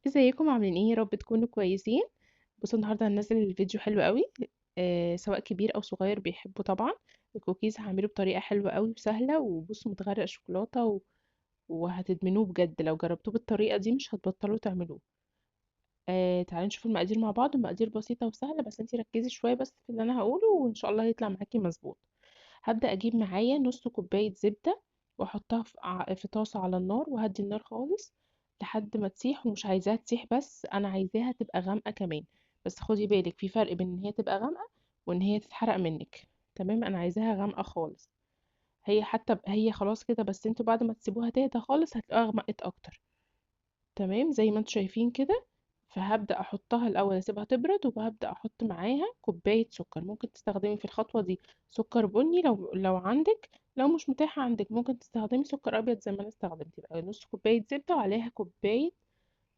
ازيكم عاملين ايه؟ يا رب تكونوا كويسين. بصوا النهارده هننزل الفيديو حلو قوي، سواء كبير او صغير بيحبه طبعا. الكوكيز هعمله بطريقة حلوة قوي وسهلة، وبصوا متغرق شوكولاتة وهتدمنوه بجد. لو جربتوه بالطريقة دي مش هتبطلوا تعملوه. تعالوا نشوف المقادير مع بعض. المقادير بسيطة وسهلة، بس انتي ركزي شوية بس في اللي انا هقوله وان شاء الله هيطلع معاكي مظبوط. هبدا اجيب معايا نص كوباية زبدة واحطها في طاسه على النار، وهدي النار خالص لحد ما تسيح. ومش عايزاها تسيح بس، انا عايزاها تبقى غامقه كمان. بس خدي بالك في فرق بين ان هي تبقى غامقه وان هي تتحرق منك، تمام؟ انا عايزاها غامقه خالص. هي حتى هي خلاص كده، بس انتوا بعد ما تسيبوها تهدى خالص هتلاقوها غمقت اكتر، تمام؟ زي ما انتوا شايفين كده. فهبدأ احطها الاول، اسيبها تبرد، وهبدأ احط معاها كوباية سكر. ممكن تستخدمي في الخطوة دي سكر بني لو عندك، لو مش متاحة عندك ممكن تستخدمي سكر ابيض زي ما انا استخدمت. يبقى نص كوباية زبدة وعليها كوباية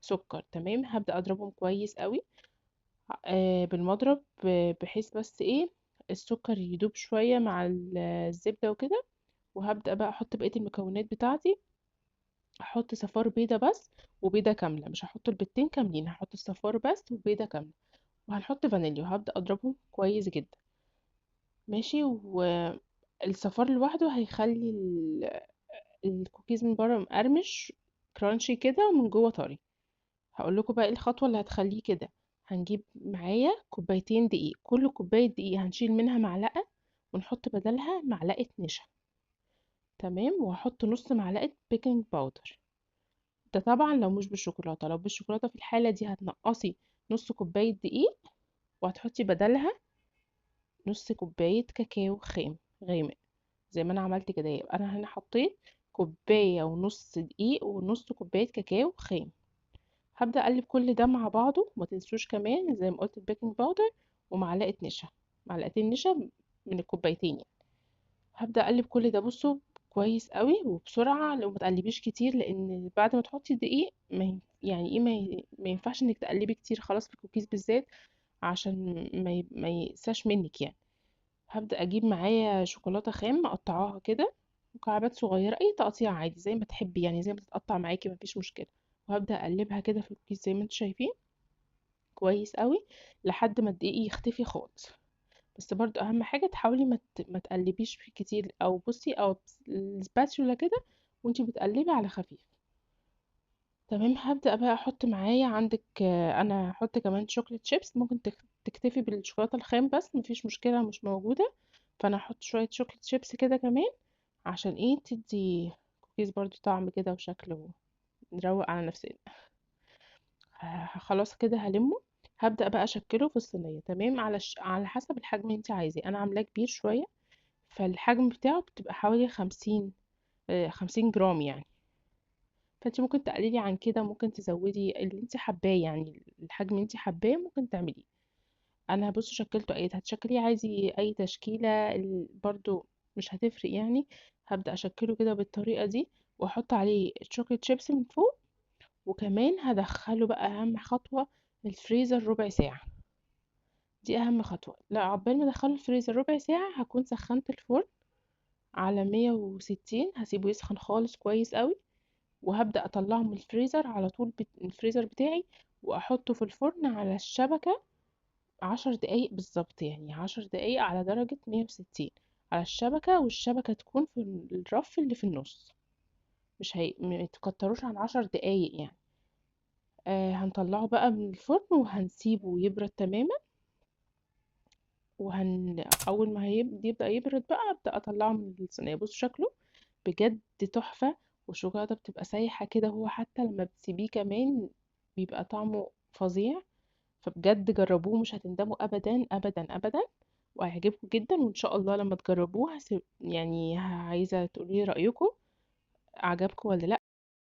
سكر، تمام؟ هبدأ اضربهم كويس قوي، بالمضرب، بحيث بس السكر يدوب شوية مع الزبدة وكده. وهبدأ بقى احط بقية المكونات بتاعتي. هحط صفار بيضة بس وبيضة كاملة، مش هحط البيضتين كاملين، هحط الصفار بس وبيضة كاملة، وهنحط فانيليا. وهبدأ اضربهم كويس جدا، ماشي؟ والصفار لوحده هيخلي الكوكيز من بره مقرمش كرانشي كده، ومن جوه طري. هقول لكم بقى ايه الخطوة اللي هتخليه كده. هنجيب معايا كوبايتين دقيق، كل كوباية دقيق هنشيل منها معلقة ونحط بدلها معلقة نشا، تمام؟ وهحط نص معلقة بيكنج باودر. ده طبعا لو مش بالشوكولاتة، لو بالشوكولاتة في الحالة دي هتنقصي نص كوباية دقيق وهتحطي بدلها نص كوباية كاكاو خام غامق زي ما انا عملت كده. يبقى انا هنا حطيت كوباية ونص دقيق ونص كوباية كاكاو خام. هبدأ اقلب كل ده مع بعضه. وما تنسوش كمان زي ما قلت البيكنج باودر ومعلقة نشا، معلقتين نشا من الكوبايتين يعني. هبدأ اقلب كل ده بصوا كويس قوي وبسرعة، لو ما تقلبيش كتير لان بعد ما تحطي الدقيق ما يعني ايه، ما ينفعش انك تقلبي كتير خلاص في الكوكيز بالذات، عشان ما يقساش منك يعني. هبدأ اجيب معايا شوكولاتة خام مقطعاها كده مكعبات صغيرة، اي تقطيع عادي زي ما تحبي يعني، زي ما تتقطع معاكي مفيش مشكلة. وهبدأ اقلبها كده في الكوكيز زي ما انتم شايفين كويس قوي لحد ما الدقيق يختفي خالص. بس برضو اهم حاجة تحاولي ما تقلبيش فيه كتير، او بصي او السباتشولا كده وانتي بتقلبي على خفيف، تمام؟ هبدأ بقى احط معايا عندك، انا هحط كمان chocolate chips. ممكن تكتفي بالشوكولاتة الخام بس مفيش مشكلة، مش موجودة، فانا هحط شوية chocolate chips كده كمان عشان تدي كوكيز برضو طعم كده وشكل، ونروق على نفسنا. خلاص كده هلمه. هبدأ بقى اشكله في الصينية، تمام؟ على حسب الحجم اللي انت عايزاه. انا عاملاه كبير شوية، فالحجم بتاعه بتبقى حوالي 50 جرام يعني. فانت ممكن تقللي عن كده، ممكن تزودي اللي انت حباه يعني، الحجم اللي انت حباه ممكن تعمليه. انا بصوا شكلته اي هتشكليه عادي، اي تشكيله برضو مش هتفرق يعني. هبدأ اشكله كده بالطريقة دي واحط عليه chocolate chips من فوق، وكمان هدخله بقى اهم خطوة الفريزر ربع ساعة. دي اهم خطوة. لا عقبال ما ادخله الفريزر ربع ساعة هكون سخنت الفرن على 160، هسيبه يسخن خالص كويس قوي، وهبدأ اطلعه من الفريزر على طول الفريزر بتاعي، واحطه في الفرن على الشبكة 10 دقايق بالظبط، يعني 10 دقايق على درجة 160 على الشبكة، والشبكة تكون في الرف اللي في النص، ما تكتروش عن 10 دقايق يعني. هنطلعه بقى من الفرن وهنسيبه يبرد تماما، اول ما يبدأ يبرد بقى ابدأ اطلعه من الصينية. بصوا شكله بجد تحفة، والشوكولاتة بتبقى سايحة كده، هو حتى لما بتسيبيه كمان بيبقى طعمه فظيع. فبجد جربوه مش هتندموا ابدا ابدا ابدا، وهيعجبكم جدا. وان شاء الله لما تجربوه عايزة تقولي رأيكم عجبكم ولا لا.